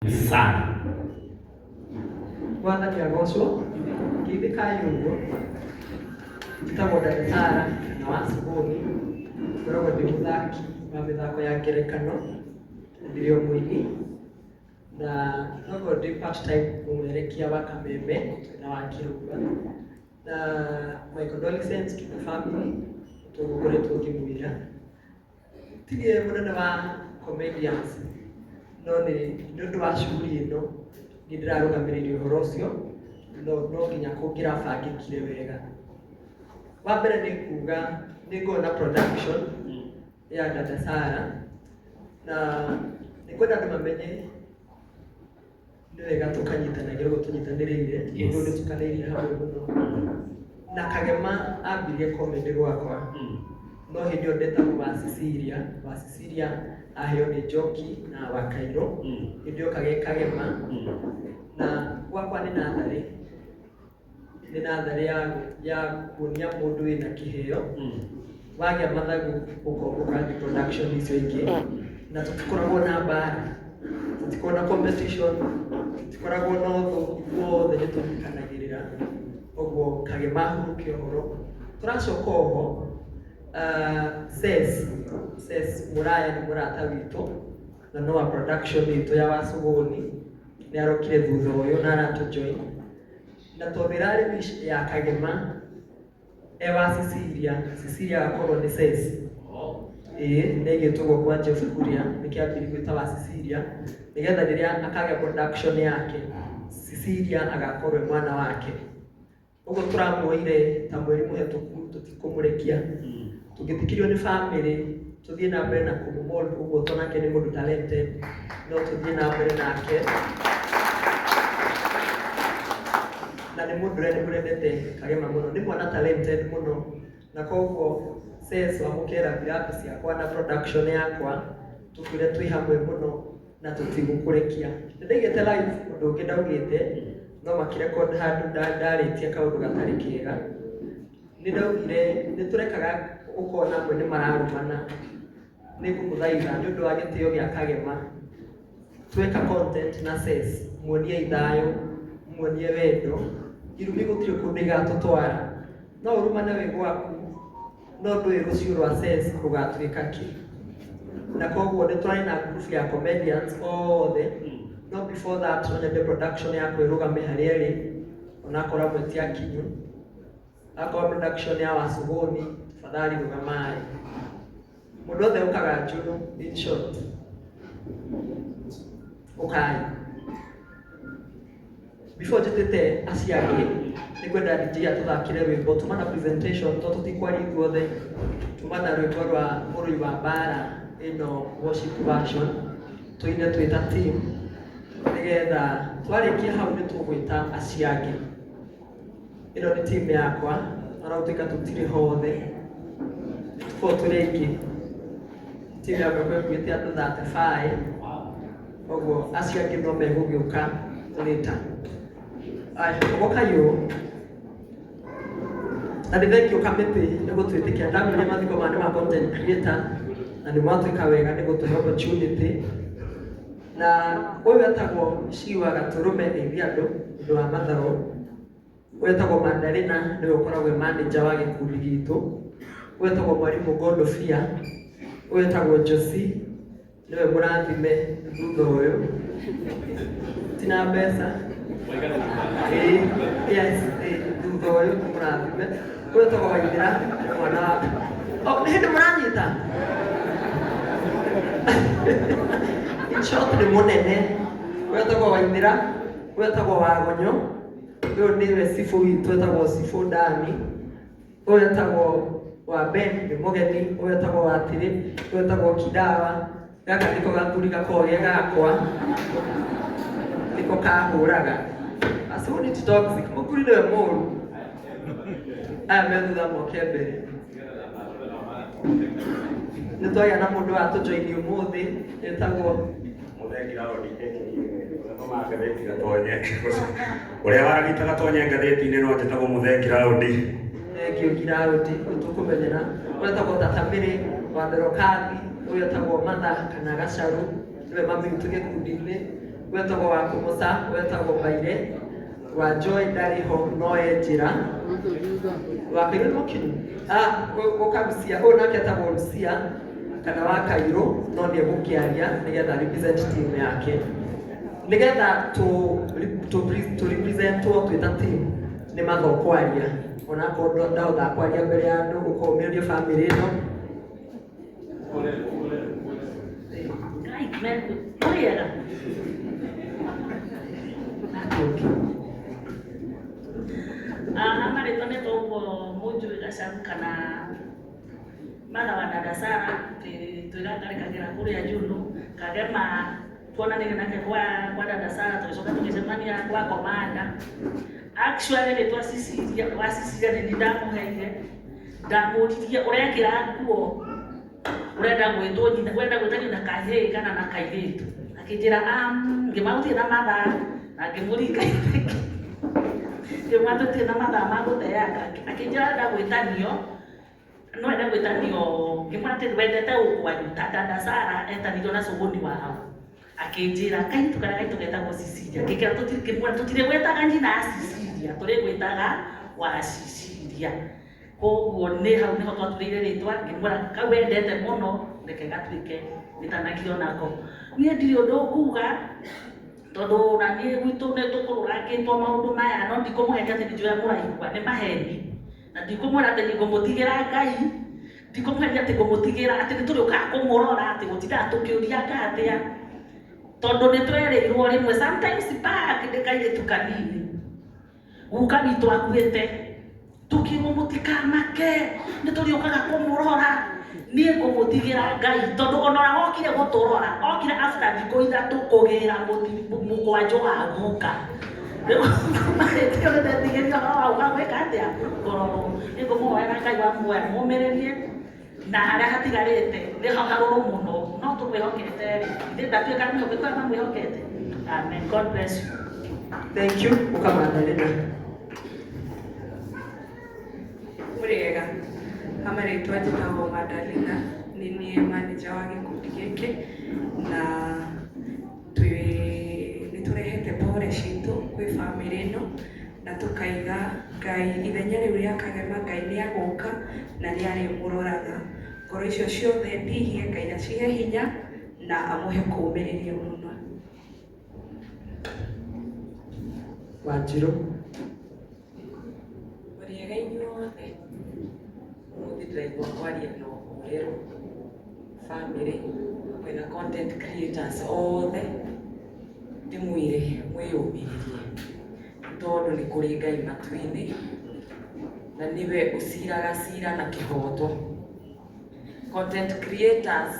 Sana. Mwathani agocwo. Geithĩkai ũguo. Njĩtagwo Ndagĩtara kana wa Cuguni. Ngoragwo ndĩ mũthaki wa mĩthako ya ngerekano, na ndĩrĩ o mũini, na no ngorwo ndĩ part time mũmerekia wa kameme na wa kĩrumba. Na my condolences to the family, tondũ ngoretwo ngĩmwĩra. Ti niĩ mũnene wa comedians, no nĩ ũndũ wa shughuli ĩno niĩ ndĩrarũgamĩrĩire ũhoro ũcio, no no nginya kũngĩrabangĩkire wega. Wa mbere nĩ kuga nĩ ngoragwo na production ya Dada Sarah, na nĩ ngwenda andũ mamenye nĩ wega tũkanyitanagĩra ũguo tũnyitanĩrĩire. Ũndũ nĩ tũkanĩirie hamwe mũno na Kagema ambirie comedy gwakwa, no hĩndĩ ĩyo ndetagwo wa Cecilia. Wa Cecilia aheo nĩ Njoki na wa Kairũ. Hĩndĩ ĩyo kage Kagema na gwakwa nĩ natharĩ, nĩ natharĩ ya kuonia mũndũ wĩna kĩheo. Wagĩa mathagu ũkomboka thiĩ production icio ingĩ, na tũtikoragwo na mbara, tũtikoragwo na competition, tũtikoragwo na ũthũ, ithuothe nĩ tũnyitanagĩrĩra. Ũguo Kagema ahurũke ũhoro. Tũracoka oho, Ses, Ses Mũraya nĩ mũrata witũ na no wa production itũ ya Wacũgũni, nĩ arokire thutha ũyũ na aratũ join. Na tondũ ĩrarĩ wish ya Kagema e wa Cecilia, Cecilia agakorwo nĩ Ses. Ĩĩ nĩ aigĩtwo guoko kwa Jeff Kuria, nĩkĩo ambirie gwĩta wa Cecilia, nĩgetha rĩrĩa akagĩa production yake, Cecilia agakorwo e mwana wake. Ũguo tũramuoire ta mweri mũhetũku, tũtikũmũrekia. Tũngĩtĩkĩrio nĩ family, tũthiĩ na mbere na kũmũ-mold ũguo, tondũ nake nĩ mũndũ talented, no tũthiĩ na mbere nake. Na nĩ mũndũ ũrĩa nĩmũrendete Kagema mũno, nĩ mwana talented mũno, na koguo Ses wamũkĩra rambirambi ciakwa na production yakwa, tũkwĩre twĩ hamwe mũno na tũtigũkũrekia. Nĩ ndaigĩte live ũndũ ũngĩ ndaugĩte, no makĩrecord handũ ndarĩtie kaũndũ gatarĩ kega. Nĩ ndaugire nĩ tũrekaga ũkona amwe nĩ mararumana. Nĩ ngũmũthaitha nĩ ũndũ wa gĩtĩo gĩa Kagema, tweka content na Ses, muoniei thayũ, muonie wendo. Irumi gũtirĩ kũndũ igatũtwara. No ũrumane wĩ gwaku, no ndũĩ rũciũ rwa Ses rũgatuĩka kĩ. Na koguo nĩ tũrarĩ na group ya comedians othe, no before that no nyende production yakwa ĩrũgame harĩa ĩrĩ, onakorwo amwe ti akinyu. Akorwo production ya Wacũgũni, tafadhali rũgamai. Mũndũ wothe ũkaga njũrũ, in short, ũkai. Before njĩtĩte acio angĩ, nĩ ngwenda DJ atũthakĩre rwĩmbo. Tuma na presentation, tondũ tũtikwaria ithuothe. Tuma na rwĩmbo rwa Mũrũi wa Mbara, ĩno worship version, tũine twĩ ta team, nĩgetha twarĩkia hau nĩ tũgwĩta acio angĩ. Ĩno nĩ team yakwa, ona gũtuĩka tũtirĩ hothe, tũkoragwo tũrĩ aingĩ. Team yakwa ĩkuĩte andũ 35, koguo acio angĩ no megũgĩũka later. Aya, ũgokai ũũ. Na nĩ thengiũ kamĩtĩ nĩ gũtwĩtĩkia. Ndamwĩrire mathiko maya nĩ ma content creator, na nĩ mwatwĩka wega nĩ gũtũhe opportunity. Na ũyũ etagwo Ciwa Gatũrũme Ndeithia Andũ, ũndũ wa matharũ. Ũyũ etagwo Mandarina, nĩwe ũkoragwo e manager wa gĩkundi gitũ. Ũyũ etagwo Mwarimũ Godofia. Ũyũ etagwo Josie, nĩwe mũrathime thutha ũyũ. Tina mbeca. Ĩĩ, yes, ĩĩ, thutha ũyũ nĩ mũrathime. Ũyũ etagwo Waithĩra, nĩ mwana wa. Oh, nĩ hĩndĩ mũranyita? In short, nĩ mũnene. Ũyũ etagwo Waithĩra, ũyũ etagwo Wagonyo, ũyũ nĩwe cibũ witũ etagwo Cibũ Dani, ũyũ etagwo wa Ben nĩ mũgeni, ũyũ etagwo Watirĩ, ũyũ etagwo Kidawa, gaka nĩko gathuri gakoragwo ge gakwa, nĩko kahũraga. Acio nĩ ti toxic, mũthuri nĩwe mũru. Aya me thutha moke mbere. Nĩ twagĩa na mũndũ wa tũjoini ũmũthĩ etagwo Mũthengi Raũndi ũrĩa ngathĩti Gatonye, ũrĩa waragita Gatonye ngathĩti-inĩ no njĩtagwo Mũthengi Raũndi. Thengiũ Kiraũndi, nĩtũkũmenyera. Ũyũ etagwo Tata Mĩrĩ wa Ndorokathi, ũyũ etagwo Matha kana Gacarũ, nĩwe mami witũ gĩkundi-inĩ. Wetagwo wa Kũmũca, wetagwo Mbaire, wa Joy ndarĩ ho no e njĩra, wa Kairũ nĩ mũkinyu, gũka Rucia, ũyũ nake etagwo Rucia kana wa Kairũ, no nĩ egũkĩaria nĩgetha represent team yake, nĩgetha tũ representwo twĩ ta team nĩ matho kwaria, onakorwo ndahota kwaria mbere ya andũ, ũkomĩrĩrie family ĩno. Ngai mekũ mũrĩega. Nake ũngĩ. Ah, marĩtwa nĩ toguo mũnjũĩ Gacaru kana matha wa dada Sara, twĩgakarĩkagĩra kũrĩa Juno Kagema, tuonanĩre nake kwa dada Sara, tũgĩcoka tũgĩcemania kwa komanda. Actually rĩtwa Cecilia wa Cecilia nĩ ndamũheire, ndamũririe ũrekĩra nguo urenda gwĩtwo nyina, urenda gwĩtanio na kahĩĩ kana na kairĩtu, akĩnjĩra ngĩmwĩra gũtirĩ na mathaa na ngĩmũringa ngĩmwĩra tũtirĩ na mathaa ma gũteanga, akĩnjĩra arenda gwĩtanio, no enda gwĩtanio, ngĩmwĩra atĩ wendete ũkwanyu ta dada Sara etanirio na cũgũni wao, akĩnjĩra kairĩtu karĩa gaitũ getagwo Cecilia, ngĩkĩra ngĩmwĩra tũtirĩ gwĩtaga nyina a Cecilia, tũrĩ gwĩtaga wa Cecilia, koguo nĩ hau nĩho twaturĩire rĩtwa, ngĩmwĩra kau wendete mũno reke gatuĩke wĩtanagio nako. Niĩ ndirĩ ũndũ nguga tondũ na niĩ gwitũ nĩ tũkũrũrangĩtwo maũndũ maya, no ndikũmũhenia atĩ nĩ njũĩ ũrĩa mũraigua nĩ maheni, na ndikũmwĩra atĩ nĩ ngũmũtigĩra Ngai, ndikũmũhenia atĩ ngũmũtigĩra atĩ nĩ tũrĩũkaga kũmũrora atĩ gũtindaga tũkĩũria atĩa, tondũ nĩ twerĩirwo rĩmwe sometimes back ndĩ kairĩtu kanini, guka witũ akuĩte, tukirwo mũtikamake nĩ tũrĩũkaga kũmũrora, niĩ ngũmũtigĩra Ngai tondũ ona ũrĩa wokire gũtũrora okire after thikũ 3 kũgĩra mũkwanjũ wa guka, rĩu kuma hĩndĩ ĩyo nĩndetigĩrire ũhoro wa gũka gwĩka atĩa kũrorwo, nĩ ngũmũhoera Ngai wa muoyo mũmĩrĩrie na harĩa hatigarĩte nĩho harũrũ mũno, no tũmwĩhokete rĩ, ithuĩ ndatuĩka mwĩhokeku arĩa mamwĩhokete. Amen. God bless you. Thank you. Ũkamandalena. Mũrĩega, hamarĩtwa njĩtagwo Magdalena, nĩ niĩ manager wa gĩkundi gĩkĩ na nĩ tũrehete pole citũ kwĩ bamĩrĩ ĩno na tũkaiga Ngai ithenya rĩu rĩa Kagema, Ngai nĩ agũka na nĩ arĩmũroraga, ngoro icio ciothe ndihie Ngai acihe hinya na amũhe kũũmĩrĩria mũno. Wanjirũ. Mũrĩega inyuothe, ũmũthĩ ndĩraigua kwaria na ũhorero, family kwĩna content creators othe, ndĩmwĩre mwĩyũmĩrĩrie tondũ nĩ kũrĩ Ngai matu-inĩ na nĩwe ũciraga cira na kĩhoto. Content creators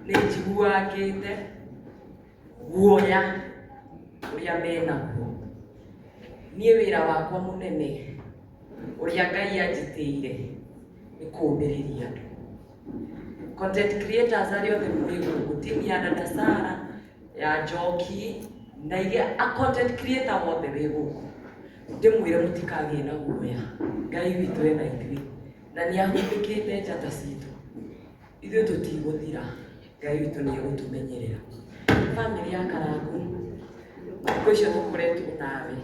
nĩ njiguangĩte guoya ũrĩa menaguo. Niĩ wĩra wakwa mũnene ũrĩa Ngai anjĩtĩire nĩ kũũmĩrĩria andũ. Content creators arĩa othe mwĩ gũkũ, timu ya dada Sara, ya Njoki na iria a content creator wothe wĩ gũkũ, ndĩmwĩre mũtikagĩe na guoya, Ngai witũ ena ithuĩ na nĩ ahumbĩkĩte njata citũ, ithuĩ tũtigũthira, Ngai witũ nĩ egũtũmenyerera. Family ya Karangu, thikũ icio tũkoretwo nawe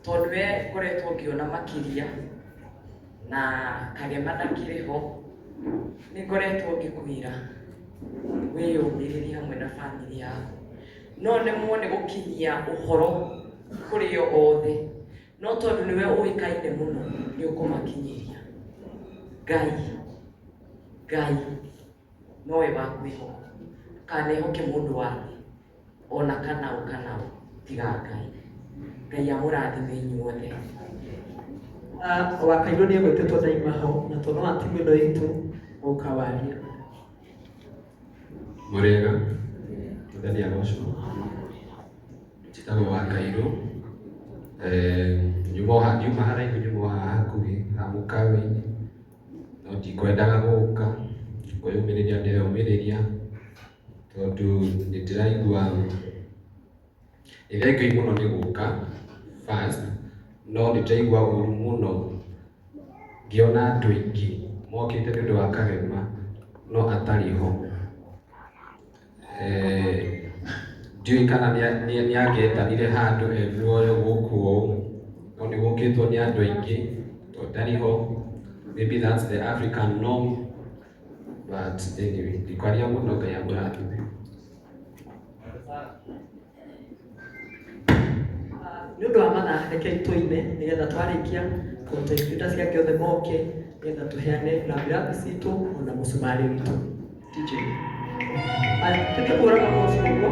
tondũ we ngoretwo ngĩona makĩria na Kagema ndakĩrĩ ho, nĩ ngoretwo ngĩkwĩra wĩyũmĩrĩrie hamwe na family yaku, no nemwo nĩ gũkinyia ũhoro kũrĩ o othe, no tondũ nĩwe ũĩkaine mũno nĩ ũkũmakinyĩria. Ngai, Ngai nowe wa kwĩhoka, ndũkanehoke mũndũ wa thĩ ona kana ũ kana ũ tiga Ngai. Ngai amũrathime inyuothe. Wa Kairũ nĩ egwĩtĩtwo ndaima ho na tondũ wa timu ĩno itũ gũka waria. Mũrĩega, Mwathani agocwo. Njĩtagwo wa Kairũ. Nyuma haraihu, nyuma o haha hakuhĩ haha mũkawa-inĩ, no ndikwendaga gũka, kwĩyũmĩrĩria ndĩreyũmĩrĩria tondũ nĩ ndĩraigua nĩ thengiũ mũno nĩ gũka first, no nĩ ndĩraigua ũru mũno ngĩona andũ aingĩ mokĩte nĩ ũndũ wa Kagema no atarĩ ho. Ndiũĩ kana nĩangĩetanire handũ e muoyo gũkũ ũũ, no nĩ gũkĩtwo nĩ andũ aingĩ tondũ ndarĩ ho. Maybe that's the African norm, but anyway, ndikwaria mũno, Ngai amũrathime. Nĩ ũndũ wa mathaa, rekei tũine nĩgetha twarĩkia content creators ciake othe moke nĩgetha tũheane rambirambi citũ ona mũcumarĩ witũ. DJ. Aya, tũthiĩ kũhũra makobi ũguo.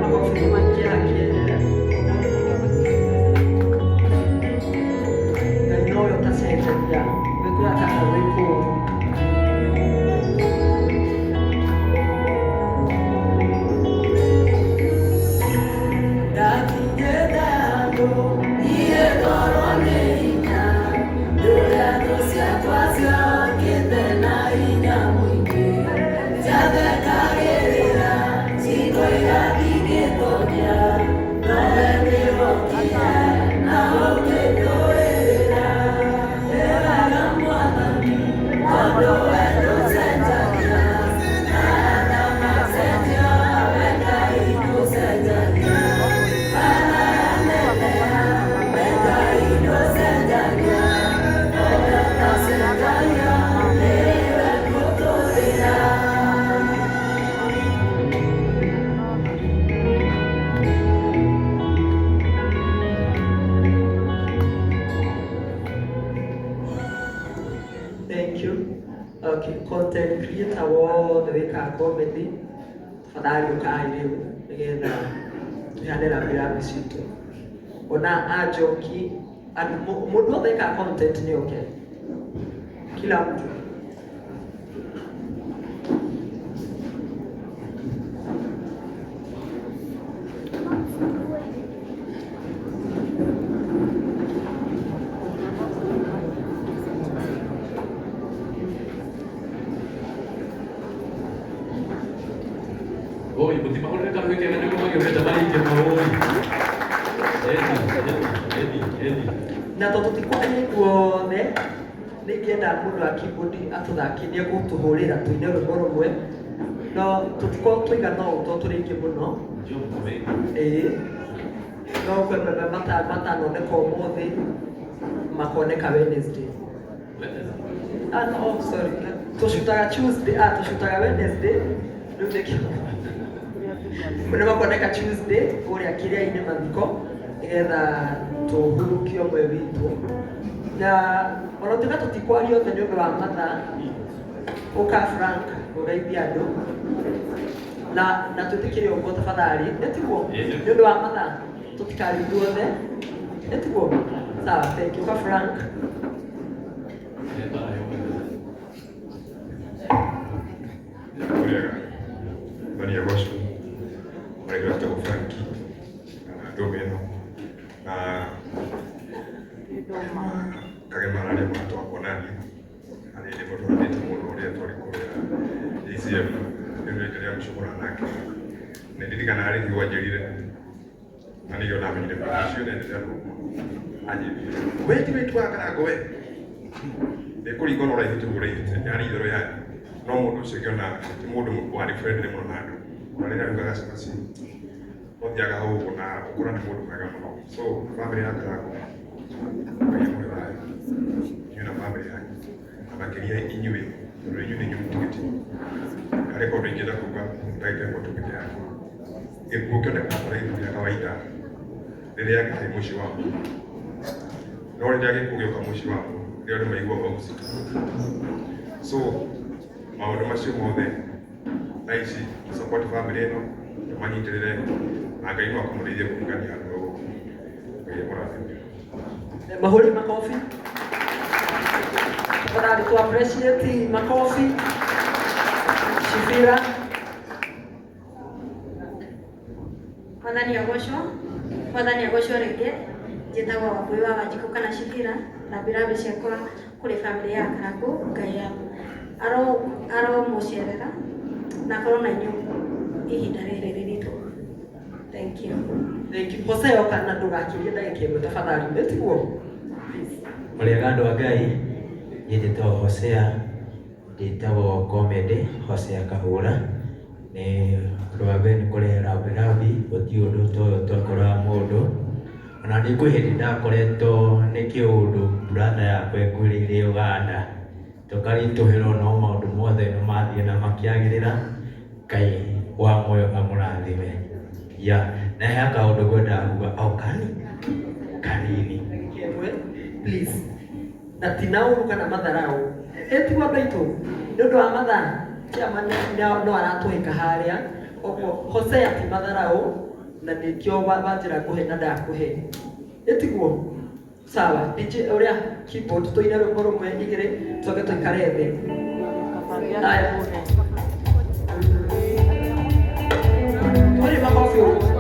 Makobi kĩeha kĩehere. Ngai nowe ũtacenjagia, gwĩ kwega kana gwĩ kũũru. Thank you. Okay, content creator wothe wĩkaga comedy, tafadhali ũkai rĩu nĩgetha tũheane rambirambi citũ. Ona anjoki, mũndũ wothe wĩkaga content nĩ oke. Kila mtu. Oi, mũtimahũrĩre karuĩ kega nĩguo magĩũkĩte maringe mawoi. Eni, eni, eni, eni. Na tondũ tũtikwaria ithuothe, nĩ ingĩenda mũndũ wa keyboard atũthakie, nĩ egũtũhũrĩra tũine rwĩmbo rũmwe, no tũtikorwo tũigana ũũ tondũ tũrĩ aingĩ mũno. Njoo mkomeni. Ĩĩ, no kwĩ amwe matanoneka ũmũthĩ, makoneka Wednesday. Ah, no, oh, sorry. Tũcutaga Tuesday, ah, tũcutaga Wednesday, rĩu nĩkĩo nĩ makoneka Tuesday kũrĩa kĩrĩa-inĩ mathiko nĩgetha tũhurũkie ũmwe witũ. Na ona tuga tũtikwaria othe nĩ ũndũ wa mathaa, ũka Frank ũgeithie andũ na twĩtĩkĩre ũguo tafadhali, nĩ tiguo? Nĩ ũndũ wa mathaa tũtikarie ithuothe, nĩ tiguo? Sawa, thank you. Ũka Frank. Wega, Mania gocu marĩkĩra tagwo Franki na ndũma ĩno na Kagema ararĩ mũrata wakwa naniĩ harĩ hĩndĩ ĩmwe twaranĩte mũno rĩrĩa twarĩ kũrĩa ACM rĩu rita rĩa mũico kũrana nake nĩ ndirikanaga rĩngĩ wanjĩrire na nĩkĩo ndamenyire mũndũ ũcio nĩendete andũ mũno anjĩrire we tiwe tuaga Karango we nĩ kũringwo na ũraihu tiguo ũraihĩte yarĩ itherũ yani no mũndũ ũcio ngĩona ti mũndũ warĩ friendly mũno na andũ ona rĩrĩa arugaga cabaci no thiaga hau ũguo na ũkora nĩ mũndũ mwega mũno. So family ya Karango, Ngai amũhe thayũ inyuĩ na family yanyu na makĩria inyuĩ tondũ inyuĩ nĩ inyuĩ mũtigĩte harĩ kaũndũ ingĩenda kuga ndagĩka ĩmwe tũkĩte yakwa. Gĩkuũ kĩonekaga tarĩ gĩkuũ gĩa kawaida rĩrĩa gĩtarĩ mũciĩ wa mũndũ, no rĩrĩa gĩkuũ gĩoka mũciĩ wa mũndũ rĩrĩa andũ maiguaga ũcito. So maũndũ macio mothe thaa ici support family ĩno, tũmanyitĩrĩre na Ngai no akũmũteithie kũringania handũ hau. Ngai amũrathime. Mahũri makobi. Tafadhali tu appreciate makofi. Shifira. Mwathani agocwo, Mwathani agocwo rĩngĩ. Njĩtagwo Wambui wa Wanjikũ kana Shifira, rambirambi ciakwa kũrĩ bamĩrĩ ya Karangũ. Ngai aromũcerera na akorwo na inyuĩ ihinda rĩrĩ rĩritũ. Thank you. Thank you. Hosea oka na ndũgakĩrie ndagĩka ĩmwe tafadhali. Nĩtiguo? Please. Mũrĩega andũ a Ngai, niĩ njĩtagwo Hosea, njĩtagwo Comedy Hosea Kahũra. Nĩ ũndũ wa mbere nĩ kũrehe rambi rambi, gũtirĩ ũndũ ta ũyũ twakoraga mũndũ. Ona niĩ kwĩ hĩndĩ ndakoretwo nĩ kĩũndũ brother yakwa ĩkuĩrĩire Uganda, tũkaritũhĩrwo no maũndũ mothe nĩ mathiĩ na makĩagĩrĩra. Ngai wa muoyo amũrathime. Ya, na he kaũndũ ngwendaga kuga o kanini. Ndagĩka ĩmwe please. Na ti na ũru kana matharau. Ĩtiguo andũ aitũ nĩ ũndũ wa mathaa chairman no aratũhĩka harĩa. Ũguo Hosea ti matharau na nĩkĩo wanjĩra ngũhe na ndakũhe. Ĩtiguo? Sawa. DJ ũrĩa keyboard tũine rwĩmbo rũmwe igĩrĩ tũcoke tũikare thĩ. Haya. Tũrĩ makobi ũguo.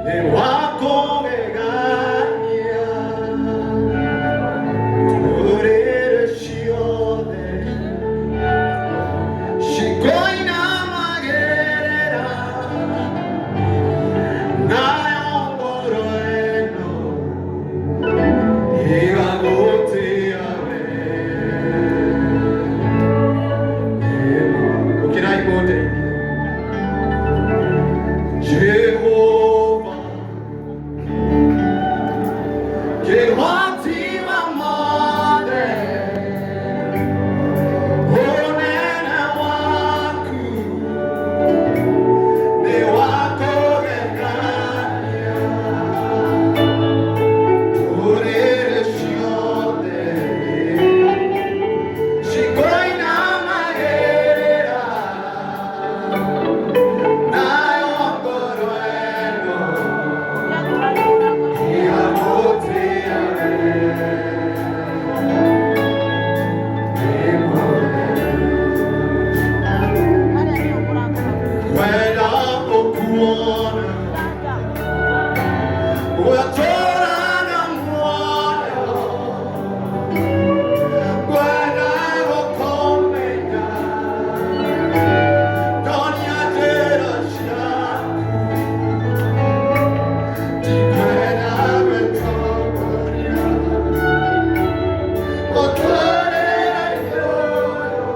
Nĩ wa kũgegania ndũrĩrĩ ciothe cikoinamagĩrĩra nayo ngoro ĩno ĩgagũtĩa we. Ũkĩrai mũndeithie. Jehova kĩhoti wa mothe ũnene waku nĩ wa kũgegania ndũrĩrĩ ciothe cikoinamagĩrĩra nayo ngoro ĩno ĩgagũtĩa we. Kwenda gũkuona gwatũũraga muoyo kwenda gũkũmenya ndonia njĩra ciaku ndikwenda gwĩtongoria gũtũũrĩra igũrũ.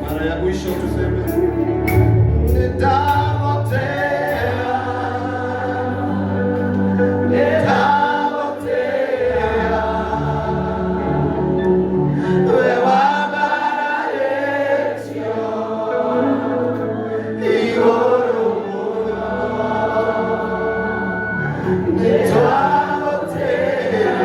Mara ya mwisho tuseme nitapotea, nitapotea, we wa bara yetu igũrũ mũno. Nitapotea,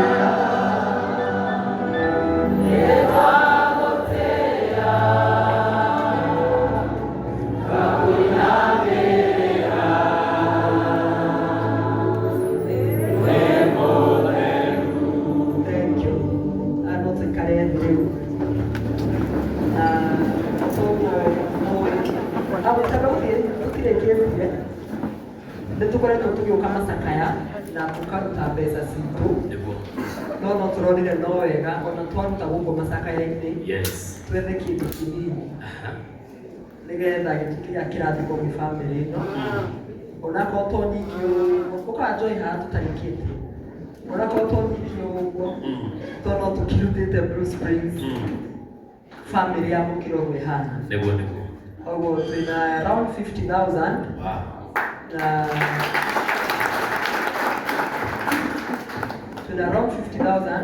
Thank you. Andũ tũikare thĩ rĩu. Na koguo agũtamba gũthiĩ tũtirĩkĩtie nĩ tũkoretwo tũgĩũka macakaya na tũkaruta mbeca citũ Nĩguo. no no tũronire no wega ona twaruta gũkũ macakaya-inĩ Yes. twethe kĩndũ kĩnini nĩgetha gĩtuĩke kĩrathimo gwĩ bamĩrĩ ĩno onakorwo to nyingĩ ũguo ũkaga njohi haha tũtarĩkĩte onakorwo to nyingĩ ũguo to no tũkĩrutĩte Blue Springs bamĩrĩ ya mũkĩra ũguo ĩhana Nĩguo nĩguo. ũguo twĩna around 50,000 Wow. na twĩna around 50,000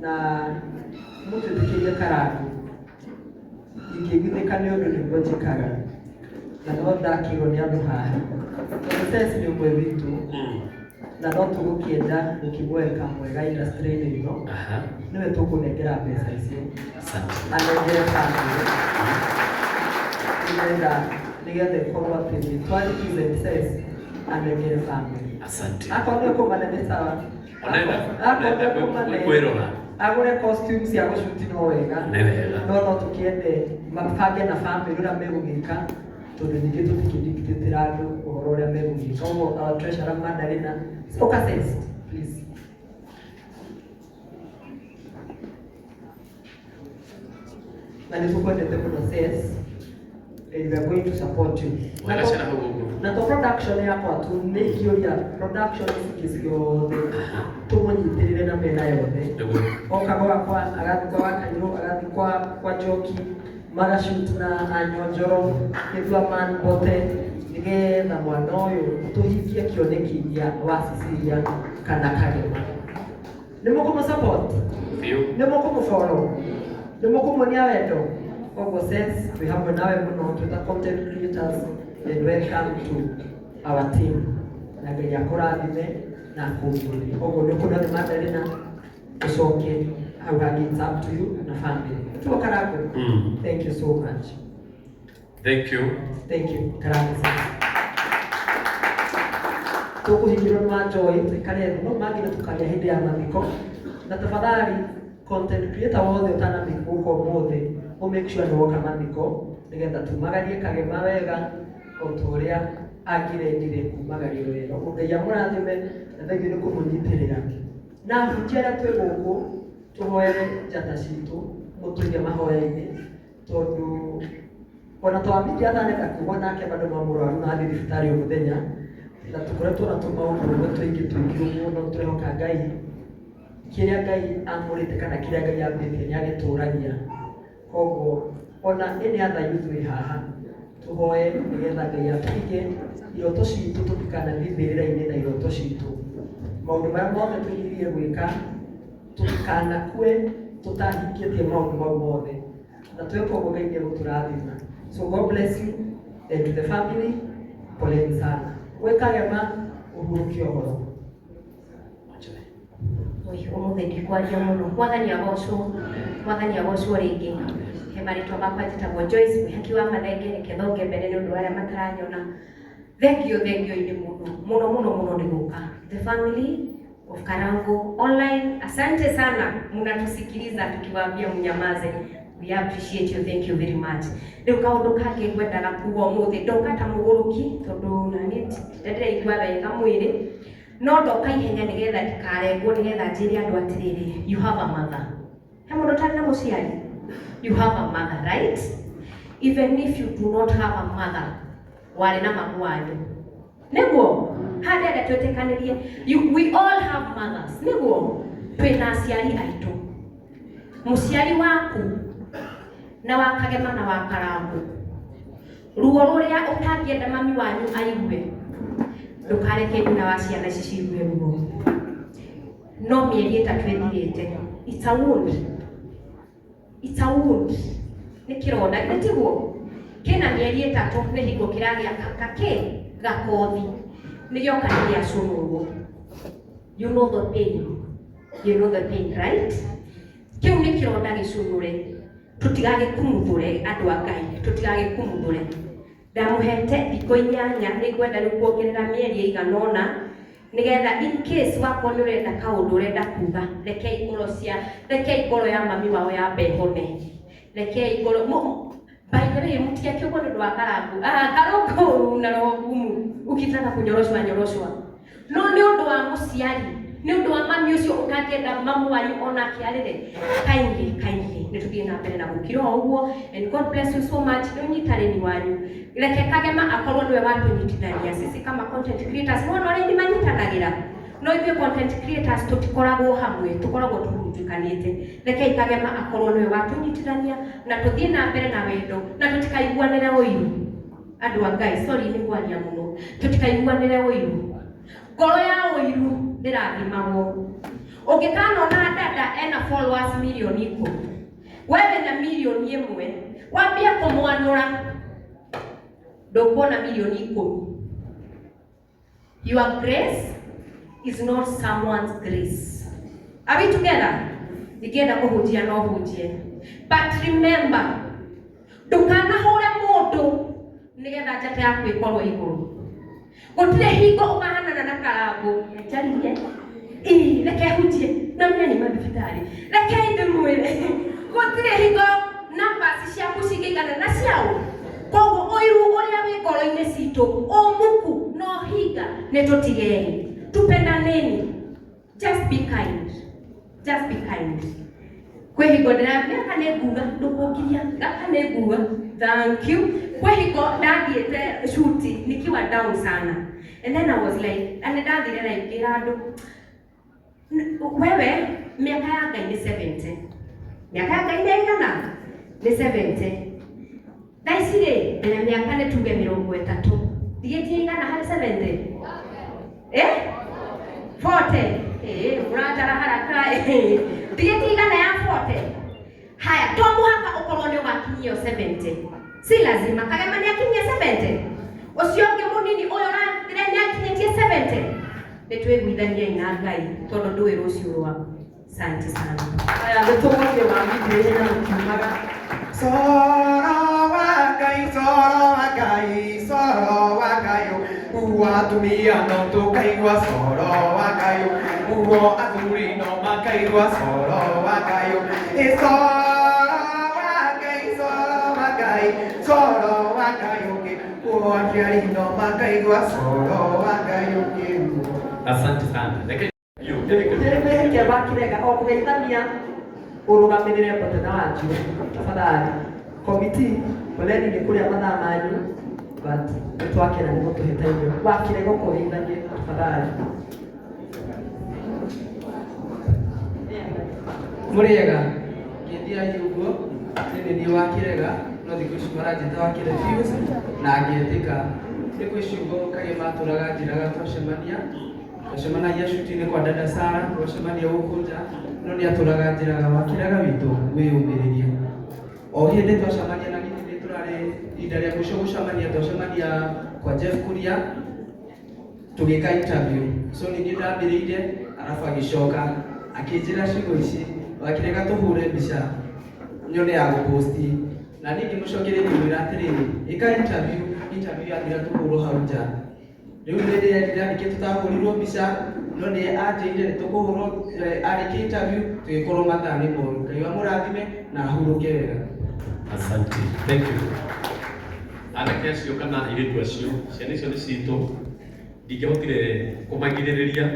na mũtwĩtĩkĩrie karangu ingĩguthĩka nĩ ũndũ nĩguo njĩkaga na no ndakĩrwo nĩ andũ haha tondũ Ceci nĩ ũmwe witũ na no tũgũkĩenda gũkĩmweka mwega industry-inĩ ĩno Aha. nĩwe tũkũnengera mbeca icio Asante. anengere bamĩrĩ nĩgetha nĩgetha ĩkorwo atĩ nĩ twa represent Ceci anengere bamĩrĩ Asante. akorwo nĩ kũmane nĩ sawa Onenda. Akorwo nĩ kũmane Kwĩrora. agũre costume cia gũcuti no wega Nĩ wega. no no tũkĩende mabange na bamĩrĩ ũrĩa megũgĩka tondũ ningĩ tũtikĩdictatĩra andũ ũhoro ũrĩa megũgĩka ũguo our treasurer Magdalena ũka Ceci please. Na nĩ tũkwendete mũno Ceci and we are going to support you. Wega ciana hau ũguo. Na to production yakwa tu nĩ ingĩũria production ici ingĩ ciothe tũmũnyitĩrĩre na mĩena yothe Nĩguo. oka gwakwa agathiĩ kwa Wakanyũ agathiĩ kwa kwa Njoki Magashoot na anyonjoro Gĩthua Bote nĩgetha mwana ũyũ tũhingie kĩoneki gĩa wa Cecilia kana Kagema. Nĩ mũkũmũ support? Biũ. Nĩ mũkũmũ follow? Nĩ mũkũmuonia wendo? Koguo sense twĩ hamwe nawe mũno twĩ ta content creators, and welcome to our team, na Ngai akũrathime na akũmĩrĩrie. Koguo nĩ ũkũna nĩ Magdalena, ũcoke hau hangĩ, it's up to you na family. Tuo Karango. Thank you so much. Thank you. Thank you, Karango sana. Tũkũhingĩrwo nĩ wa Joy, tũikare thĩ no mangĩ nĩ tũkaria hĩndĩ ya mathiko. Na tafadhali, content creator wothe ũtanamake gũka ũmũthĩ, ũ make sure nĩ woka mathiko nĩgetha tumagarie Kagema wega o ta ũrĩa angĩrendire kumagario wega. Ũguo Ngai amũrathime na thengiũ nĩ kũmũnyitĩrĩra. Na ahunjia arĩa twĩ gũkũ, tũhoere njata citũ, mũtũige mahoya-inĩ, tondũ ona twambirie atanenda kuga nake bado no mũrwaru na athiĩ thibitarĩ o mũthenya, na tũkoretwo na tũmaũndũ ũguo tũingĩ tũingĩ ũguo, no tũrehoka Ngai kĩrĩa Ngai amũrĩte kana kĩrĩa Ngai ambĩtie nĩ agĩtũragia. Koguo ona any other youth wĩ haha, tũhoe nĩgetha Ngai atũige iroto citũ, tũtikanathiĩ mbĩrĩra-inĩ na iroto citũ. Maũndũ marĩa mothe twĩrirĩrie gwĩka, tũtikanakue tũtahingĩtie maũndũ mau mothe, na tweka ũguo Ngai nĩ egũtũrathima. So God bless you, and to the family, poleni sana. Gwĩ Kagema, ũhurũke ũhoro. Oi, ũmũthĩ ndikwaria mũno. Mwathani agocwo, Mwathani agocwo rĩngĩ. He marĩtwa makwa, njĩtagwo Joyce Mwĩhaki wa Mathenge. Reke thonge mbere nĩ ũndũ wa arĩa mataranyona. Thengio, thengio-inĩ mũno mũno mũno mũno nĩ gũka. The family of Karango online, asante sana, mnatusikiliza tukiwaambia mnyamaze. We appreciate you, thank you very much. Rĩu kaũndũ kangĩ ngwendaga kuga, ũmũthĩ ndoka ta mũgũrũki tondũ nani ndĩraigua wega mwĩrĩ, no ndoka ihenya nĩgetha ndikarengwo, nĩgetha njĩre andũ atĩrĩrĩ, you have a mother. He mũndũ ũtarĩ na mũciari? You have a mother, right? Even if you do not have a mother, warĩ na mamu wanyu. Nĩguo handenda twĩtĩkanĩrie, we all have mothers. Nĩguo twĩna aciari aitũ, mũciari waku na wa Kagema na wa Karango. Ruo rũrĩa ũtangĩenda mami wanyu aigue, ndũkareke nyina wa ciana ici ciigue ruo. No mĩeri 3 ĩthirĩte, it's a wound, it's a wound, nĩ kĩronda, githĩ tiguo? Kĩna mĩeri 3 nĩ hingo kĩragĩa kakĩ gakothi, nĩ gĩoka nĩ gĩacũnũrwo. You know the pain, you know the pain, right? Kĩu nĩ kĩronda gĩcũnũre, tũtigagĩkumuthũre. Andũ a Ngai, tũtigagĩkumuthũre. Ndamũhete thikũ 8, nĩ ngwenda rĩu kuongerera mĩeri ĩigana ũna nĩgetha in case wakorwo nĩ ũrenda kaũndũ ũrenda kuga, rekei ngoro cia, rekei ngoro ya mami wao yambe ĩhone, rekei ngoro. By the way, mtiake ũguo nĩ ũndũ wa Karangu. Ah, Karangu una roho ngumu, ukitaka kunyoroshwa nyoroshwa, no nĩ ũndũ wa mũciari, nĩ ũndũ wa mami ũcio ũtangĩenda mamu wanyu onake arĩre. Kindly, kindly, nĩ tũthiĩ na mbere na gũkira o ũguo, and God bless you so much. Nĩ ũnyitanĩri wanyu. Reke Kagema akorwo nĩwe watũnyitithania sisi kama content creators. Mwana ũrĩa nĩ manyitanagĩra, no ithuĩ content creators tũtikoragwo hamwe, tũkoragwo tũhurunjũkanĩte. Rekei Kagema akorwo nĩwe watũnyitithania na tũthiĩ na mbere na wendo na tũtikaiguanĩre ũiru. Andũ a Ngai, sorry nĩ kwaria mũno. Tũtikaiguanĩre ũiru. Ngoro ya ũiru ndĩrathimagwo. Ũngĩkanona dada ena followers milioni 10, wewe na milioni 1, wambie kũmwanũra, ndũkuona milioni 10. Your grace is not someone's grace. Are we together? Ingĩenda kũhunjia no hunjie, but remember, ndũkanahũre mũndũ nĩgetha njata yaku ĩkorwo igũrũ. Gũtirĩ hingo ũkahanana na Karango. Njaririe ii, reke hunjie na menya nĩ mathibitarĩ. Reke ndĩmwĩre, gũtirĩ hingo numbers ciaku cingĩigana na ciao. Koguo ũiru ũrĩa wĩ ngoro-inĩ citũ, ũmuku no hinga, nĩ tũtigeni. Tupendaneni, just be kind, just be kind. Kwĩ hingo ndĩra gaka nĩ nguga, ndũkũngiria, gaka nĩ nguga. Thank you. Kwĩ hingo ndathiĩte shoot nikiwa down sana, and then I was like, na nĩ ndathire live ngĩra andũ, wewe, mĩaka ya Ngai nĩ 70, mĩaka ya Ngai nĩ ĩigana? Nĩ 70. ici rĩ ndĩna mĩaka nĩ tuge mĩrongo ĩtatũ ndigĩtie igana harĩ 70 eh 40 eh mũratara haraka eh ndigĩtie igana ya 40 haya to mũhaka ũkorwo nĩ ũgakinyio 70 si lazima Kagema nĩ akinyie 70 ũcio ũngĩ mũnini ũyũ ũrathire nĩ akinyĩtie 70 nĩ twĩguithaniei na Ngai tondũ ndũĩ rũciũ rwaku. Asante sana. Haya, nĩ tũgũthiĩ wamithire ihenya mũkiumaga. Soro wa Ngai, soro wa Ngai, soro wa Ngai, uo atumia no tũkaigua soro wa Ngai, uo athuri no makaigua soro wa Ngai, ĩ soro wa Ngai, soro wa Ngai, soro wa Ngai ũngĩ, uo aciari no makaigua soro wa Ngai ũngĩ. Asante sana. Reke Nĩwĩhĩke wakirega o kũgeithania ũrũgamĩrĩre Mbote na Wanjiru tafadhali. Komiti poleni nĩ kũrĩa mathaa manyu but nĩ twakena nĩ gũtũhe time ĩyo. Wakirega ũkũgeithanie tafadhali. Mũrĩega ngĩthiai ũguo nĩ nĩ niĩ wakĩrega no thikũ ici maranjĩta wakĩre Pius na ngĩtĩka nĩ kwĩ ciugo Kagema atũraga njĩraga twacemania twacemanagia cuti-inĩ kwa dada Sara twacemania gũkũ nja no nĩ atũraga njĩraga wakĩrega witũ wĩyũmĩrĩrie o hĩndĩ twacemania na githĩ nĩ tũrarĩ ihinda rĩa mũico gũcemania twacemania kwa Jeff Kuria tũgĩka interview so ningĩ ndambĩrĩire arabu agĩcoka akĩnjĩra ciugo ici wakĩrega tũhũre mbica nyone ya gũposti na niĩ ngĩmũcokeria ngĩmwĩra atĩrĩrĩ ĩka interview interview yathira tũhũrwo hau nja rĩu nĩ ndĩrerira nĩkĩ tũtahũrirwo mbica no nĩ anjĩrire nĩ tũkũhũrwo arĩkia interview tũgĩkorwo mathaa nĩ moru Ngai amũrathime na ahurũke wega. Asante. Thank you. Anake acio kana airĩtu acio, ciana icio nĩ citũ, ndingĩahotire kũmagirĩrĩria